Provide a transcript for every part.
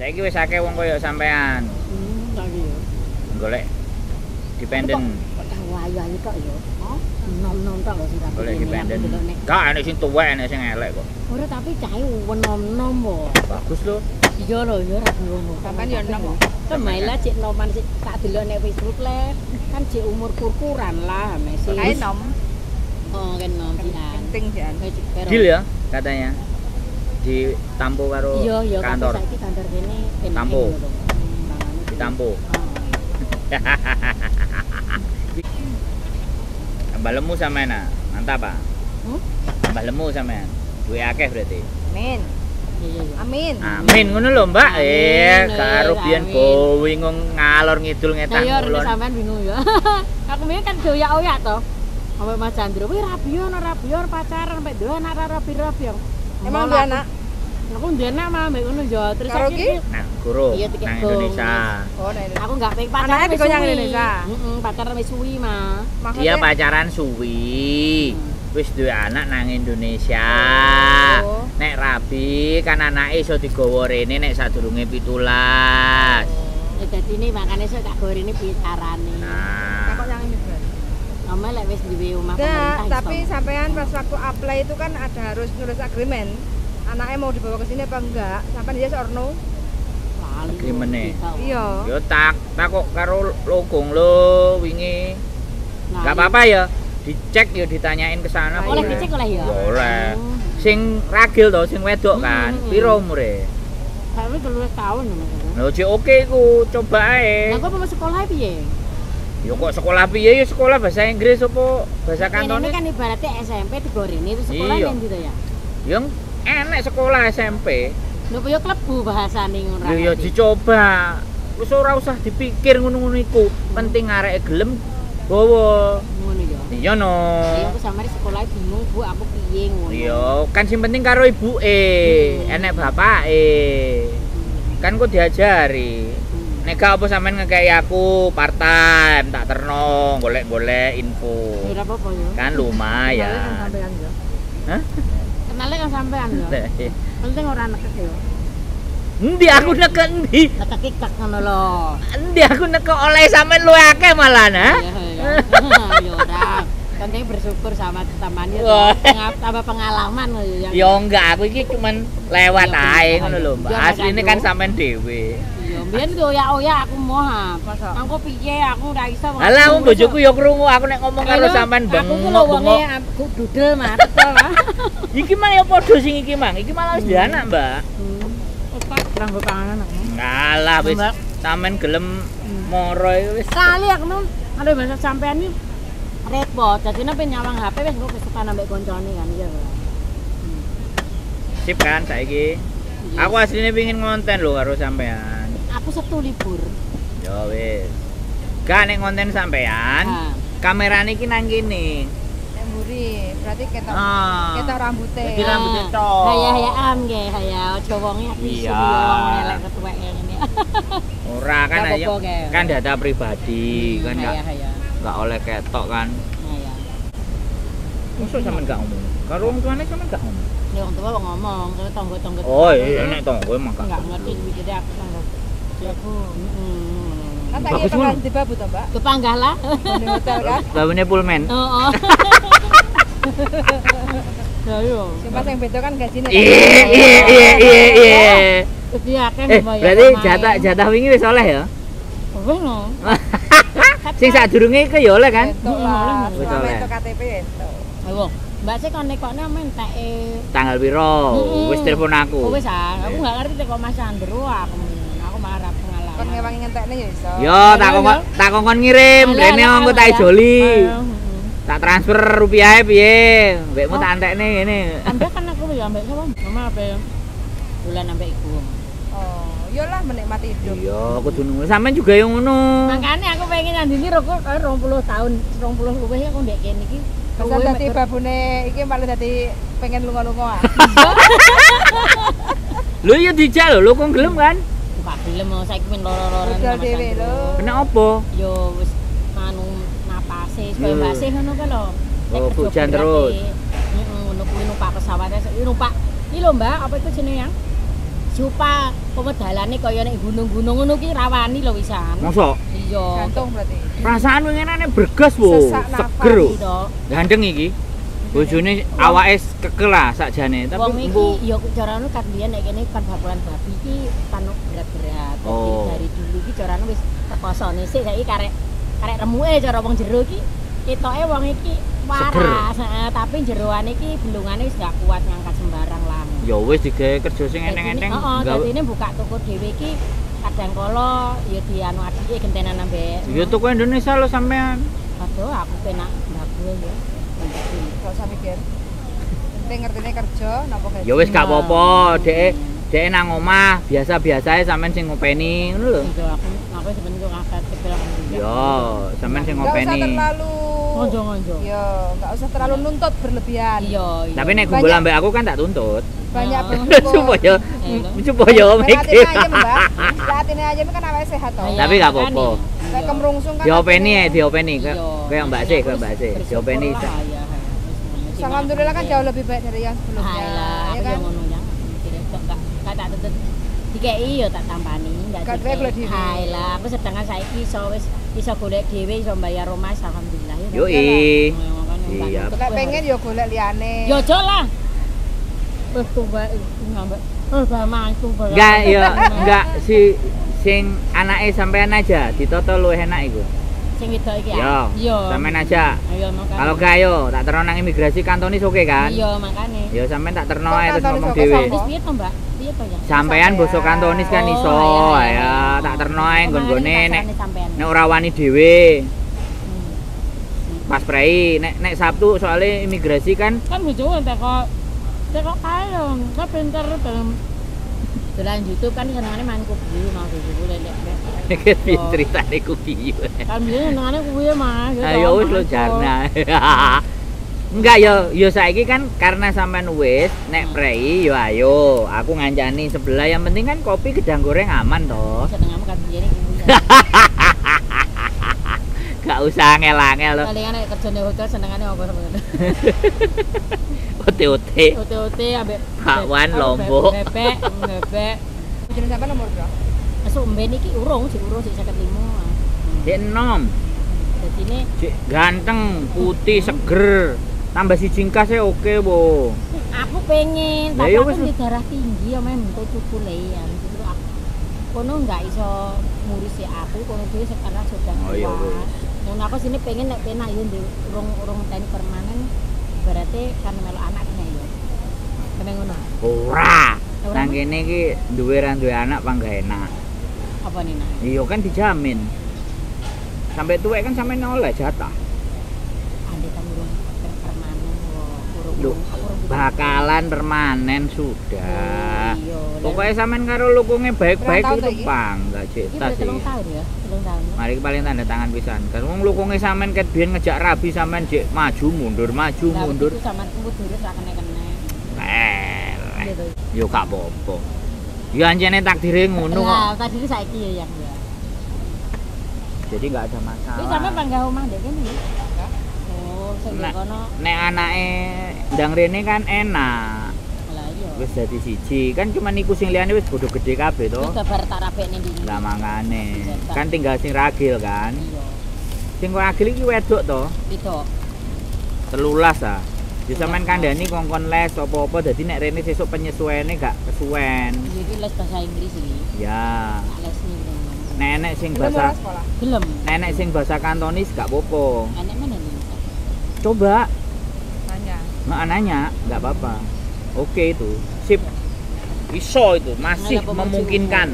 Saiki wis akeh wong koyo sampean. Saiki yo. Golek dependen. Kok ayu-ayu tok yo. Oh, nom-nom tok lho sing rapi. Golek dependen. Gak enek sing tuwek, enek sing elek kok. Ora tapi cahe nom-nom kok. Bagus lho. Iya lho, ya ora ngono. Sampean yo nom kok. Kemaila cek noman sik tak delok nek Facebook le, kan cek umur kurkuran lah mesti. Kae nom. Oh, kan nom pian. Penting jan. Deal ya katanya. Ditampo karo iya, kantor. Saiki kantor kene Tampo. Ditampo. Tambah lemu sampean ah. Mantap ah. Tambah lemu sampean. Duwe akeh berarti. Amin. Iya. Amin. Amin ngono lho, Mbak. Karo biyen bingung ngalor ngidul ngetan ngulon. Iya, sampean bingung ya. Aku mbiyen kan doyak-oyak to. Sampe Mas Chandro, "Wih, rabi ono rabi pacaran sampe duwe anak rabi-rabi." Emang duwe anak? Aku duwe anak mah mbek ngono ya. Terus iki nang guru nang Indonesia. Oh, nang Indonesia. Aku enggak pengen pacaran. Anake digoyang Indonesia. Heeh, pacaran wis suwi mah. Dia pacaran suwi. Wis duwe anak nang Indonesia. Oh. Nek rabi kan anake iso digawa rene nek sadurunge 17. Ya dadi ini makane iso tak gawa rene piye carane. Nah. Takok yang imigran. Ome lek wis duwe omah pemerintah. Tapi sampean pas waktu apply itu kan ada harus nulis agreement. Anaknya mau dibawa ke sini apa enggak? Sampean yes or no? Agreement-e. Iya. Yo tak takok karo logong lo wingi. Enggak apa-apa ya. Dicek ya ditanyain ke sana. Oleh dicek oleh ya. Oleh. Sing ragil to, sing wedok kan. Piro umure? Tapi 13 tahun. Lho jek oke iku, coba ae. Lah kok mau sekolah piye? Ya kok sekolah piye ya sekolah bahasa Inggris apa bahasa Kantonis? Ini kan ibaratnya SMP digorene itu sekolah nang ndi to ya? Yang enek sekolah SMP. Lho ya klebu bahasane ngono. Lho ya dicoba. Wis ora usah dipikir ngono-ngono iku. Penting areke gelem gawa. Ngono ya. Iya no. Iya aku samare sekolah bingung Bu, aku piye ngono. Iya, kan sing penting karo ibuke, enek bapake. Kan kok diajari. Nek gak apa sampean ngekeki aku part time, tak terno golek-golek info. Ora apa-apa ya. Kan lumayan. Sampean ya. Hah? Kenale kan sampean ya. Penting ora nekek ya. Endi aku nekek endi? Nekek kek ngono lho. Endi aku nekek oleh sampean luwe akeh malah nah. Iya ya ora. Penting bersyukur sama temannya tambah pengalaman lho ya. Ya enggak, aku iki cuman lewat ae ngono lho, Mbak. Asline kan sampean dhewe. Ya mbiyen oyak-oyak aku moh. Engko piye aku ora iso. Halah wong bojoku ya krungu aku nek ngomong karo sampean bengok. Aku ku lho wonge aku dudel mah teko lah. Iki mah ya padha sing iki mang. Iki malah wis duwe anak, Mbak. Opat rambut panganan aku. Ngalah wis sampean gelem moro iku wis. Kali aku mau ada bahasa sampean iki repot. Dadi nek nyawang HP wis engko kesukaan ambek koncone kan iya. Sip kan saiki. Aku asline pengin ngonten lho karo sampean. Aku Sabtu libur. Ya wis. Gak nek ngonten sampean, kamerane iki nang kene. Nang mburi, berarti ketok ketok rambute. Dadi rambute tok. Haya-hayaan nggih, haya aja wonge aku iso wong elek ketuwek ngene. Ora kan ayo kan data pribadi kan enggak oleh ketok kan. Iya. Mosok sampean gak ngomong. Karo wong tuane sampean gak ngomong. Ya wong tua ngomong, tapi tangga-tangga. Oh iya nek tangga emang gak ngerti mikire aku tangga. Aku. Kan saiki pengen dibabu to, Mbak? Kepanggah lah. Di hotel kan? Babune Pullman. Heeh. Ya yo. Cuma sing beda kan gajine. Iya. Dadi akeh lumayan. Berarti jatah wingi wis oleh ya? Wis no. Sing sadurunge iku ya oleh kan? Wis oleh. Entuk KTP entuk. Ayo. Mbak sih kon nekokne menteke tanggal piro? Wis telepon aku. Oh wis ah, aku enggak ngerti teko Mas Andro aku malah pengalaman. Kon ngewangi ngentekne ya iso. Yo tak kongkon ngirim, rene engko tak ijoli. Tak transfer rupiahe piye? Mbekmu tak entekne ngene. Ambek kan aku ya ambek sapa? Mama ape bulan ambek iku. Oh, iyalah menikmati hidup. Iya, kudu ngono. Sampeyan juga yo ngono. Makane aku pengen nyandini roko 20 tahun, 20 luwih aku ndek kene iki. Masa dadi babune iki malah dadi pengen lunga-lunga ah. Lho iya dijak lho, lho kok gelem kan? Gak gelem saiki men loro-loroan sama dhewe lho. Kena apa? Yo wis anu napase, supaya basih ngono ka lho. Oh, hujan terus. Heeh, ngono kuwi numpak pesawat. pesawatnya numpak. Iki lho Mbak, apa iku jenenge yang? Supa pemedalane kaya nek gunung-gunung ngono ki rawani lho wisan. Mosok? Iya. Jantung berarti. Perasaan winginane bergas wo. Seger wo. Gandeng iki. Bojone awake kekel lah sakjane, tapi wong iki ya carane kan biyen nek kene kan bakulan babi iki kan berat-berat. Oh. Dari dulu iki carane wis rekosone sik saiki karek karek remuke cara wong jero iki ketoke wong iki waras, heeh, tapi jeroane iki belungane wis gak kuat ngangkat sembarang lah. Ya wis digawe kerja sing enteng-enteng. Heeh, dadine buka toko dhewe iki kadang kala ya dianu adike gentenan ambek. Ya toko Indonesia lho sampean. Aduh, aku penak mbakku ya. Gak usah mikir. Penting ngertine kerja napa gaji. Ya wis gak apa-apa, dhek nang omah biasa-biasae sampean sing ngopeni ngono lho. Iya, aku sebenarnya ngangkat cepel alhamdulillah. Yo, sampean sing ngopeni. Gak usah terlalu ngonjo-ngonjo. Yo, gak usah terlalu nuntut berlebihan. Iya, iya. Tapi nek kumpul ambek aku kan tak tuntut. Banyak bersyukur. Supaya mikir. Atine aja kan awake sehat to. Tapi gak apa-apa. Nek kemrungsung kan diopeni ya, diopeni. Kayak Mbak C, kayak Mbak C. Diopeni. Alhamdulillah kan jauh lebih baik dari yang sebelumnya. Alah, ya kan? Ngono ya. Gak tak tuntut dikei ya tak tampani, enggak dikei. Alah, aku sedangkan saiki iso wis iso golek dhewe, iso bayar rumah alhamdulillah ya. Yoi. Iya. Nek pengen ya golek liyane. Ya aja lah. Wis tuwek ngambek. Enggak ya, enggak si sing anake sampean aja ditoto luwih enak iku. Sing wedok iki ya. Iya. Sampean aja. Ayo makane. Kalau gak ayo tak terno nang imigrasi Kantonis oke kan? Iya makane. Ya sampean tak terno ae terus ngomong dhewe. Wis piye to, Mbak? Piye to ya? Sampean basa Kantonis kan iso ya, tak terno ae nggon-nggone nek nek ora wani dhewe. Pas prei nek nek Sabtu soalnya imigrasi kan kan bojoku teko kae lho, kok pinter dalam dolan YouTube kan senengane main kubiyu Mas bojoku lek. Iki piye ceritane kubiyu? Kan biyen senengane kuwi Mas. Ayo wis lho jarna. Enggak ya, ya saiki kan karena sampean wis nek prei ya ayo, aku ngancani sebelah yang penting kan kopi gedang goreng aman toh. Senengamu kan biyen kuwi. Gak usah angel-angel lho. Palingan nek kerjane hotel senengane apa sampean? OT-OT. OT-OT ambek bakwan lombok. Bebek, bebek. Bojone sampean umur piro? Masuk mben iki urung, sik urung sik 55. Sik enom. Dadine sik ganteng, putih, seger. Tambah siji engkase oke, wo. Aku pengen, tapi aku di darah tinggi ya men entuk cukule ya. Kono enggak iso ngurusi aku, kono dhewe sekarang sudah tua. Oh, iya, wis. Ngono aku sini pengen nek penak yo urung-urung teni permanen. Berarti kan melok anak kene yo. Kene ngono. Ora. Nang kene iki duwe ra duwe anak panggah enak. Apa nih nak? Iya kan dijamin. Sampai tuwek kan sampe oleh jatah. Andai kan urung permanen urung bakalan permanen sudah. Oh, iya. Pokoknya sampean karo lukunge baik-baik itu pangga cita sih. 3 tahun ya, 3 tahun. Mari paling tanda tangan pisan. Kan wong lukunge sampean ket biyen ngejak rabi sampean jek maju mundur maju mundur. Iku sampean kudu ora kene-kene. Yo gak apa-apa. Ya ancene takdire ngono kok. Lah, takdire saiki ya yang ya. Jadi enggak ada masalah. Wis sampean panggah omah ndek kene ya. Oh, sing kono. Nek anake ndang rene kan enak. Lah iya. Wis dadi siji. Kan cuman iku sing liyane wis bodho gedhe kabeh to. Wis bar tak rabekne ndi. Lah mangane. Kan tinggal sing ragil kan. Iya. Sing ragil iki wedok to? Wedok. 13 ah. Ya sampean kandhani kongkon les apa-apa dadi nek rene sesuk penyesuaiane gak kesuwen. Iya iki les bahasa Inggris iki. Ya. Tak lesni Nenek sing bahasa gelem. Nenek sing bahasa Kantonis gak apa-apa. Enek mana nih? Coba nanya. Nggak nanya, nggak apa-apa. Oke itu. Sip. Iso itu masih memungkinkan.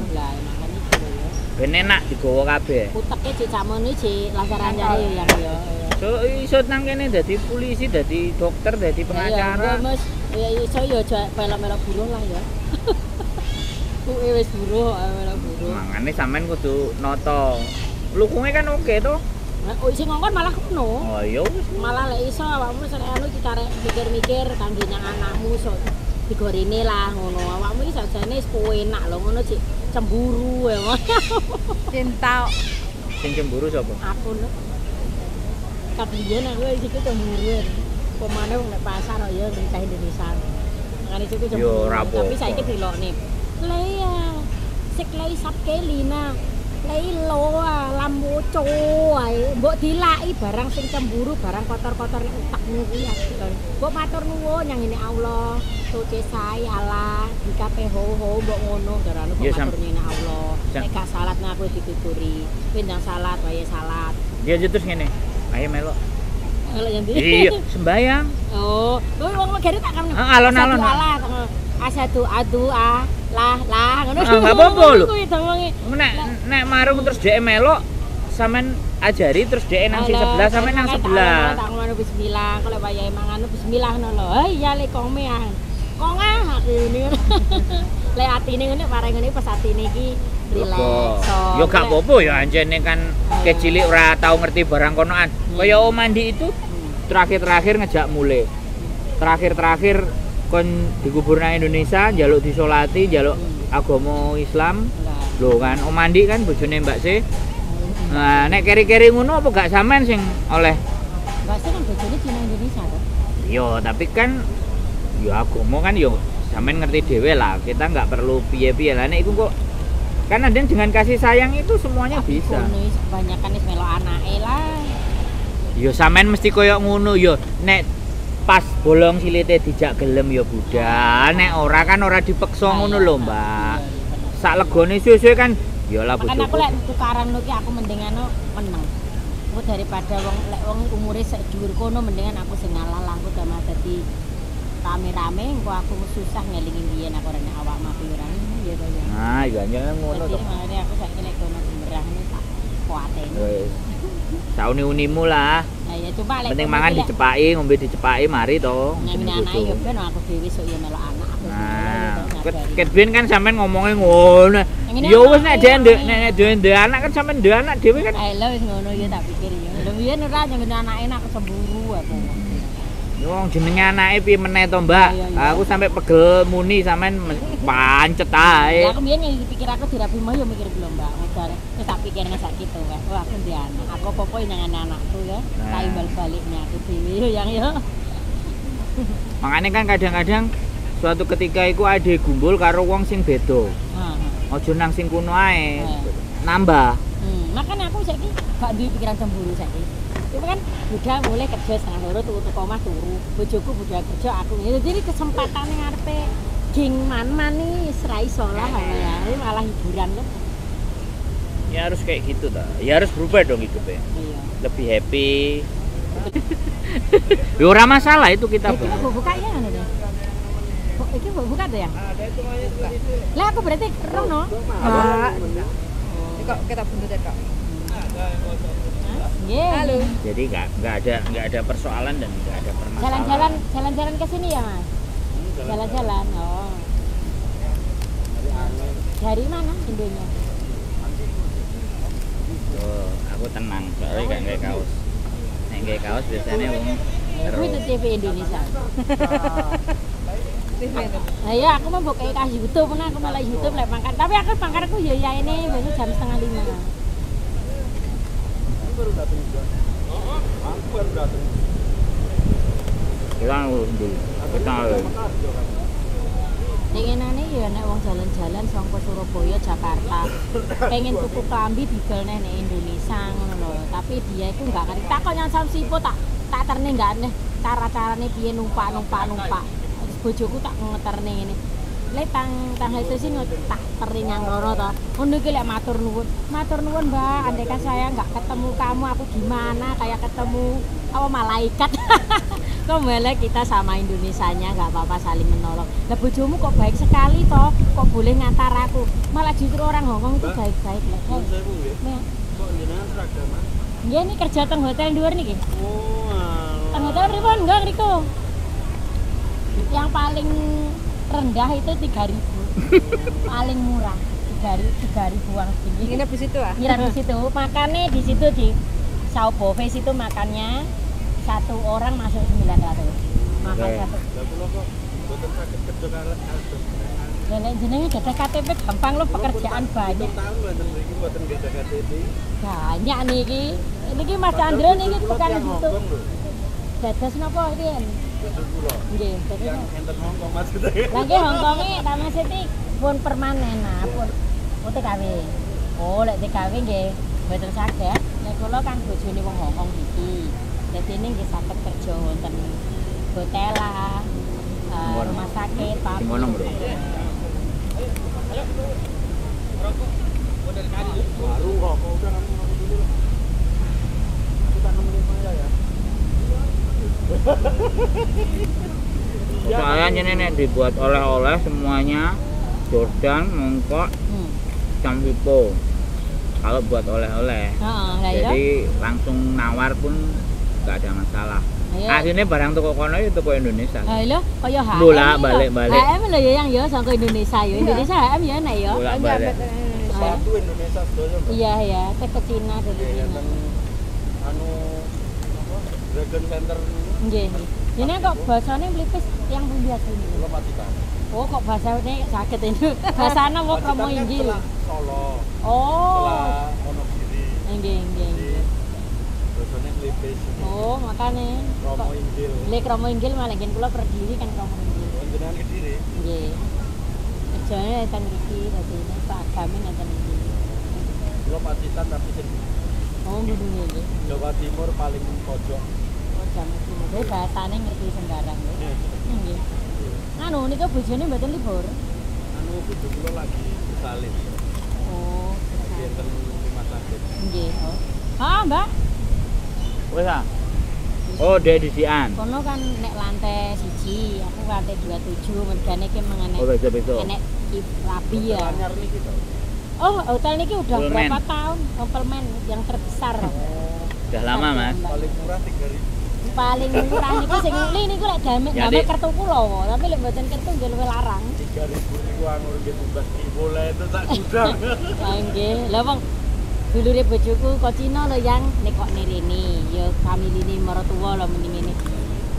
Ben enak digawa kabeh. Uteke jek sakmono jek lancar-lancare ya yang ya. So iso nang kene dadi polisi, dadi dokter, dadi pengacara. Ya Mas, ya iso ya aja melok-melok buruh lah ya. Kuwi wis buruh, melok buruh. Mangane sampean kudu noto. Lukunge kan oke to. Oh, sing ngongkon malah ngono. Oh iya wis. Malah lek iso awakmu sing anu iki karek mikir-mikir kangge nyang anakmu iso digorene lah ngono. Awakmu iki sajane wis enak lho ngono cik cemburu ya. Cinta. Sing cemburu sapa? Aku lho. Kabiyen aku iki cemburu. Pemane wong nek pasar ya cah Indonesia. Makane cukup cemburu. Tapi saiki dilokne. Lea sik lei sap kelina. Lei loa lamwoco ae. Mbok dilaki barang sing cemburu, barang kotor-kotor nek utekmu kuwi apik. Mbok matur nuwun yang ngene Allah. Soce sai Allah, dikape ho ho mbok ngono darane mbok matur ngene Allah. Nek gak salat nang aku dituturi. Kowe ndang salat wae salat. Ya terus ngene. Ayo melok. Melok yang ndi? Iya, sembayang. Oh, kowe wong megere tak kan. Alon-alon. Asadu adu a lah lah ngono. Enggak apa-apa lho. Nek marung terus dhek melok sampean ajari terus dhek nang sing sebelah sampean nang sebelah. Tak ngono bismillah, kok lek wayahe mangan bismillah ngono lho. Hei ya lek kome ah. Kongah aku ngene. Lek atine ngene pareng ngene pas atine iki rileks. Yo gak apa-apa ya anjene kan kecilik ora tau ngerti barang konoan. Kaya om mandi itu terakhir-terakhir ngejak mulai. Terakhir-terakhir kon dikubur nang Indonesia njaluk disolati, njaluk agama Islam. Lho kan om mandi kan bojone Mbak Se. Nah, nek keri-keri ngono apa gak sampean sing oleh? Mbak Se kan bojone Cina Indonesia to. Iya, tapi kan ya agama kan yo sampean ngerti dhewe lah, kita nggak perlu piye-piye lah nek iku kok kan ada dengan kasih sayang itu semuanya tapi bisa. Kebanyakan wis melok anake lah. Yo sampean mesti koyo ngono yo nek pas bolong silite dijak gelem yo budal, nek ora kan ora dipeksa ngono lho, Mbak. Sak legone suwe-suwe kan yo lah bojoku. Makane aku lek tukaran lho ki aku mendingano meneng. Aku daripada wong lek wong umure sak dhuwur kono mendingan aku sing ngalah lah aku damah dadi rame-rame engko aku susah ngelingi biyen aku ora nek awak mati ora ya to ya. Nah, iya anjene ngono to. Makane aku saiki nek kono bumerang ini tak kuateni. Wis. Sauni-unimu lah. Nah ya coba lek penting mangan dicepaki, ngombe dicepaki mari to. Jenenge anake ya ben aku dhewe sok ya melok anak aku. Nah, ket ben kan sampean ngomongnya ngono. Ya wis nek dhewe nek dhewe anak kan sampean dhewe anak dhewe kan. Ha lho wis ngono ya tak pikir ya. Lho biyen ora nyengene anake aku cemburu aku. Wong jenenge anake piye meneh to, Mbak? Aku sampe pegel muni sampean pancet ae. Lah aku biyen dipikir aku dirabi mau ya mikir lho, Mbak. Ngajare wis tak pikirne saiki to, Mbak. Wah, aku ndek anak. Aku apa-apa nang anakku ya. Tak imbal baliknya aku dhewe yang ya. Makane kan kadang-kadang suatu ketika iku ade gumbul karo wong sing beda. Heeh. Aja nang sing kuno ae. Nambah. Makane aku saiki gak duwe pikiran cemburu saiki. Itu kan budal boleh kerja 1:30 turu teko omah turu. Bojoku budal kerja aku. Jadi kesempatane ngarepe geng man-man iki wis ra iso lah ya. Ini malah hiburan kan. Ya harus kayak gitu ta. Ya harus berubah dong hidupnya. Iya. Lebih happy. Ya ora masalah itu kita. Iki mbok buka ya ngono to. Iki mbok buka to ya? Lah aku berarti rono. Pak. Kok kita buntut ya, Kak? Yeah. Halo. Jadi nggak ada persoalan dan nggak ada permasalahan. Jalan-jalan ke sini ya, Mas? Jalan-jalan. Oh. Dari mana Indonya? Oh, aku tenang soalnya nggak nggak kaos. Nek nggak kaos biasanya wong. Itu TV Indonesia. Nah ya aku mau buka kas YouTube, nah aku malah YouTube lek makan. Tapi aku pangkarku ya ya ini biasanya jam 4:30. Baru datang juga. Aku baru datang. Kita dulu. Kita. Pengenane ya nek wong jalan-jalan saka Surabaya, Jakarta, pengen tuku klambi didol neh nek Indonesia ngono lho. Tapi dia iku enggak ngerti. Tak kok nyang Samsipo tak terne enggak aneh. Cara-carane piye numpak. Terus bojoku tak ngeterne ngene. Lek tang itu sih tak terne nyang rono to. Ngono iki lek matur nuwun. Matur nuwun, Mbak. Andaikan saya enggak ketemu kamu, aku gimana? Kayak ketemu apa malaikat. Kok malah kita sama Indonesianya nggak apa-apa saling menolong. Lah bojomu kok baik sekali toh, kok boleh ngantar aku. Malah justru orang Hongkong itu baik-baik lah. Kok jenengan seragaman? Nggih ini kerja teng hotel dhuwur niki. Oh. Teng hotel pripun nggak niku? Yang paling rendah itu 3.000. Paling murah 3.000 uang segini. Nginep di situ ah? Nginep di situ. Makannya di situ di Sao Bove situ makannya. Satu orang masuk 900. Makan satu. Lah kula kok mboten saged kerja kalih. Lah nek jenenge gadah KTP gampang lho, pekerjaan banyak. Tahun mboten mriki mboten gadah KTP. Banyak niki. Niki Mas Chandra niki tukang YouTube. Dados napa iki? Bojo kula. Nggih, dadi Yang enten Hongkong maksudnya. Lah nggih Hongkonge ta Mas iki pun permanen nah, pun oh TKW. Oh, lek TKW nggih mboten saged. Nek kula kan bojone wong Hongkong iki. Dadi ini nggih saged kerja wonten hotel lah, rumah sakit, pabrik. Sing ngono, Bro. Baru rokok udah kamu rokok dulu lah. Aku tak nemenin Maya ya. Soalnya ini nek dibuat oleh-oleh semuanya Jordan, mongkok, Campipo. Kalau buat oleh-oleh. Heeh, lah iya. Jadi langsung nawar pun nggak ada masalah. Ayo. Aslinya barang toko kono itu toko Indonesia. Ha lho, kaya HM. Bolak, lho. balik, balik. HM lho ya yang ya saka Indonesia ya. Indonesia HM ya enak ya. Bolak balik. Sepatu Indonesia sedoyo, Mbak. Iya ya, ke Cina dari Nggih, Cina. enten anu apa? Dragon Center niku. Nggih. Ini kok bahasane mlipis yang pundi asline? Kula Pacitan. Oh, kok bahasane saged itu. Bahasane apa Pacitan kromo kan inggil? celak Solo. Oh. Celak Wonogiri. Nggih, nggih. Jadi bahasane mlipis. Oh, makane Kromo inggil. Lek kromo inggil malah ngen kula Kediri kan kromo inggil. Jenengan Kediri. Nggih. Kerjane enten mriki dadi ini Pak Agami enten iki. Kula Pacitan tapi sing Oh, ngene nggih. Jawa Timur paling pojok. Oh, jaman iki bahasane ngerti sembarang nggih. Nggih. Anu nika bojone mboten libur. Anu bojo kula lagi bersalin. Oh, Lagi enten rumah sakit. nggih. Oh. Ah, Mbak. Wes ah. Oh, dia disian. Kono kan nek lantai 1, aku lantai 27, mergane ki mengenai Oh, besok-besok. enek rabi ya. Hotel anyar niki to. Oh, hotel niki udah Pullman. berapa tahun? Oh, Pullman yang terbesar. Udah lama, Mas. Paling murah 3.000. Paling murah niku sing nguli niku lek gamek Ya, gamek Dik. kertu kula, tapi lek mboten kertu nggih luwih larang. 3.000 niku anu nggih tumbas boleh itu tak gudang. Ah nggih. Lah wong dulure bojoku kok Cina lho yang nek kok nirene, ya familine maratuwa lho mending ngene.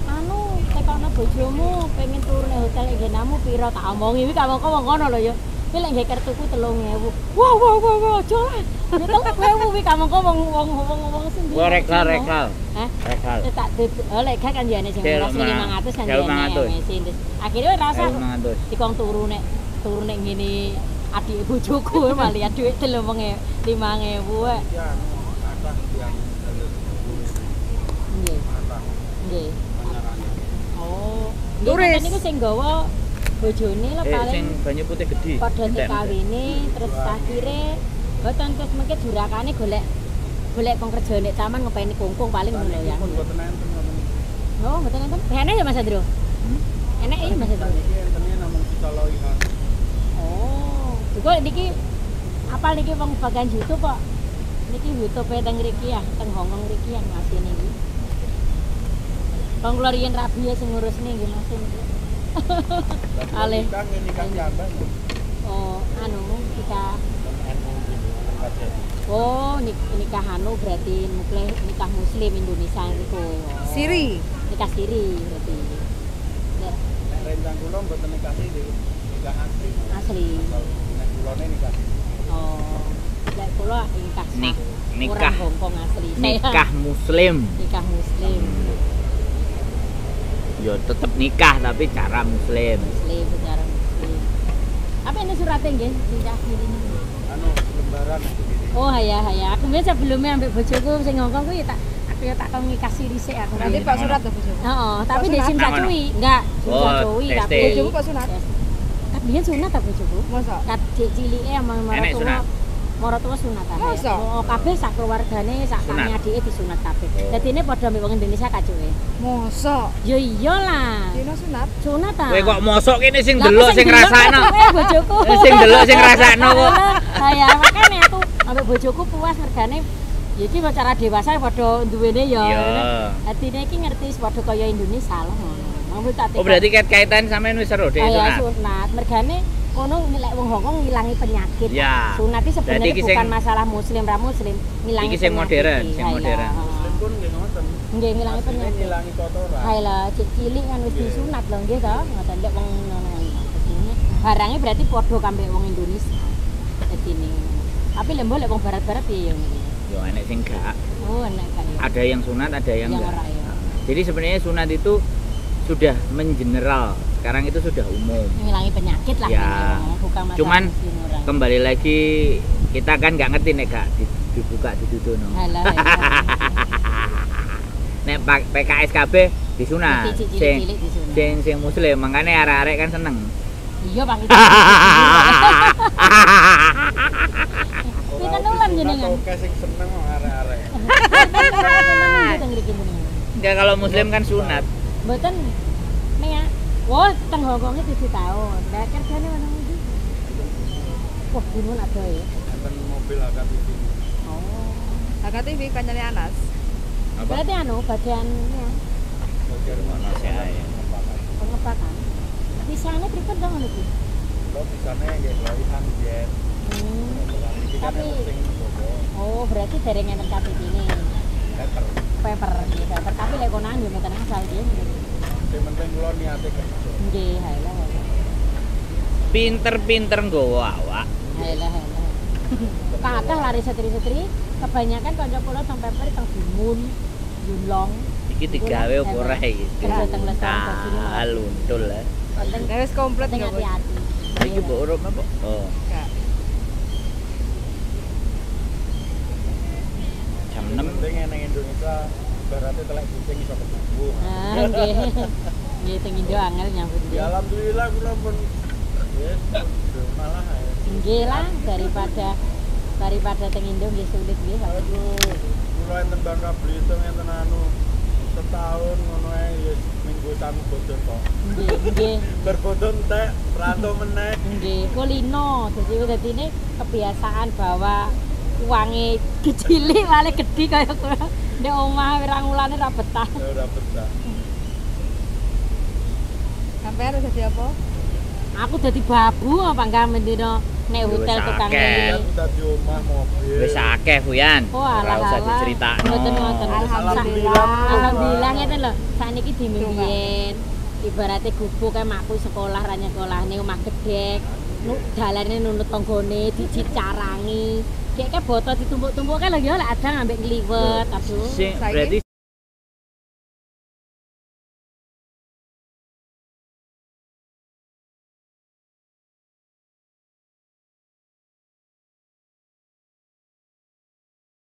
Anu, tekokno bojomu pengen turu ning hotel nggenamu pira tak omongi kuwi kamangka wong kono lho ya. Kuwi lek nggae kertuku 3.000. Wah wah wah wah aja lah. Ya 3.000 kuwi kamangka wong wong wong wong sing Wah, rekal, rekal. Hah? Rekal. Tak oh lek gak kan ya sing murah sing 500 kan ya mesin. Akhirnya rasa 500. dikong turu nek ngene adik bojoku malah lihat duit 5.000 wae. Ya anu kathah tiyang jalur Nggih. kathah Nggih. anyar-anyar. Oh, Turis. nggih niku sing nggawa bojone lho paling Sing banyu putih gedhi. padha TKW-ne terus akhire mboten terus mengke jurakane golek golek kong kerja nek taman ngopeni kungkung paling ngono ya. Pun mboten enten ngoten iki. Oh, mboten enten. Enak ya Mas Andro? Enak ya Mas Andro? Niki entene namung Cicoloihan. Oh, juga niki apal niki wong bagian YouTube kok. Niki YouTube teng mriki ya, teng Hongkong mriki yang Mas niki. Wong kula riyen rabi ya sing ngurusne nggih Mas niki. Alih. Nikah nggih nikah piyambak. Oh, anu nikah. NU gitu KJRI. Oh, nikah anu berarti nikah muslim Indonesia niku. Oh. Siri. Nikah siri berarti. Nek Nek rencang kula mboten nikah siri, nikah asli. asli. Asal nek kulone nikah siri. Oh, nek kula nikah sah. Nikah. Orang Hongkong asli. Saya Nikah muslim. nikah muslim. Ya tetep nikah tapi cara muslim. Muslim secara muslim. Apa ini suratnya nggih? Nikah siri ini. Anu lembaran aku gini. Oh, haya haya. Aku mbiyen sebelumnya ambek bojoku sing Hongkong kuwi tak aku ya tak kon nikah siri sik aku. Nanti Pak Surat tuh bojomu. Heeh, tapi Kok di sunat? SIM Nang cuwi, enggak, SIM Oh, cuwi tapi. testing. Bojomu kok sunat? Tapi biyen sunat ta bojoku? Masa? Kat cilike sama Enek maratuwa. sunat? Maratuwa sunat ta. Masa? Oh, kabeh sak keluargane, sak kami Sunat. adike disunat kabeh. Oh. Dadine padha ambek wong Indonesia kacuke. Masa? Ya iyalah. Dino sunat? Sunat ta. Kowe kok mosok kene sing Lah, aku delok sing ngrasakno. kacuke bojoku. Sing delok sing ngrasakno kok. Lah ya makane aku ambek bojoku puas mergane ya iki cara dewasa padha duwene ya. Iya. Atine iki ngerti padha kaya Indonesia lah ngono. Mau tak Oh berarti kait-kaitan sampean wis seru dhek Kaya sunat. sunat. Mergane kono lek wong Hongkong ngilangi penyakit. Ya. Sunat iki sebenarnya Berarti iki sing- bukan masalah muslim ra muslim, ngilangi Iki sing penyakit modern, iki. sing Hai lah, modern. heeh. Muslim pun nggih ngoten. Nggih ngilangi Asline penyakit. ngilangi kotoran. Hai lah, cik cilik kan wis Nggih. disunat lho nggih to. Ngoten lek wong ngono kan. Barangnya berarti padha kambek wong Indonesia. Dadine. Tapi lek mbok lek wong barat-barat piye ya ngene. Yo enek sing gak. Oh, enak gak ya. Ada yang sunat, ada yang Yang enggak. ora ya. Jadi sebenarnya sunat itu sudah mengeneral. Sekarang itu sudah umum. Ngilangi penyakit lah ya. Bukan masalah. Cuman muslim. Kembali lagi kita kan nggak ngerti nek gak dibuka didudono. Halah. Nek PKS KB disunat. Sing sing sing muslim makanya arek-arek kan seneng. Iya Pak. Pinten ulan jenengan? Oke sing seneng arek-arek. Enggak, kalau muslim kan sunat. Mboten. Nek wah, teng Hongkonge 7 tahun. Lah kerjane mana iki? Wah, gunung ada ya. Enten mobil HKTV. Oh. HKTV kancane Anas. Apa? Berarti anu bagiannya. Bagian mana saya? Pengepakan. Visane pripun to ngono iki? Kula visane nggih laihan biyen. Tapi oh, berarti dereng enten KTP ini. Paper. Paper nggih, paper. Tapi lek konan yo mboten asal nggih. Sing penting kula niate kerja. Nggih, halah. Pinter-pinter nggawa awak. Halah, halah. Kathah lari setri-setri, kebanyakan kanca kula teng paper teng Gumun, Yulong. Iki digawe apa ora iki? Ah, luntul lah. Penting wis komplit hati-hati. Iki mbok urup apa? Oh. Enggak. Jam 6 penting nang Indonesia ibaratnya telek kucing iso ketubuh. Ah, nggih. Nggih teng Indo angel nyambut. Ya alhamdulillah kula pun nggih malah ya. Nggih lah daripada teng Indo nggih sulit nggih. Aduh, kula enten Bangka Belitung enten anu setahun ngono ae ya minggu sangu bodon kok. Nggih, nggih. Berbodon entek, rantau meneh. Nggih, kulino. Dadi dadine kebiasaan bahwa uange kecil malah gede kaya kula. Ndek omah pirang wulane ra betah. Ya ora betah. Sampeyan wis dadi apa? Aku dadi babu apa enggak mendino nek hotel tukang ngene. Dadi omah mobil. Wis akeh Buyan. Ora usah diceritakno. Mboten ngoten. Alhamdulillah. Alhamdulillah ngeten lho. Sakniki dimimpiin. Ibarate gubuk kae makku sekolah ra nyekolahne omah gedhek. Dalane nunut tanggane dijicarangi. Kek boto ditumpuk-tumpuk kae lho ya lek adang ambek ngliwet. Aduh. Berarti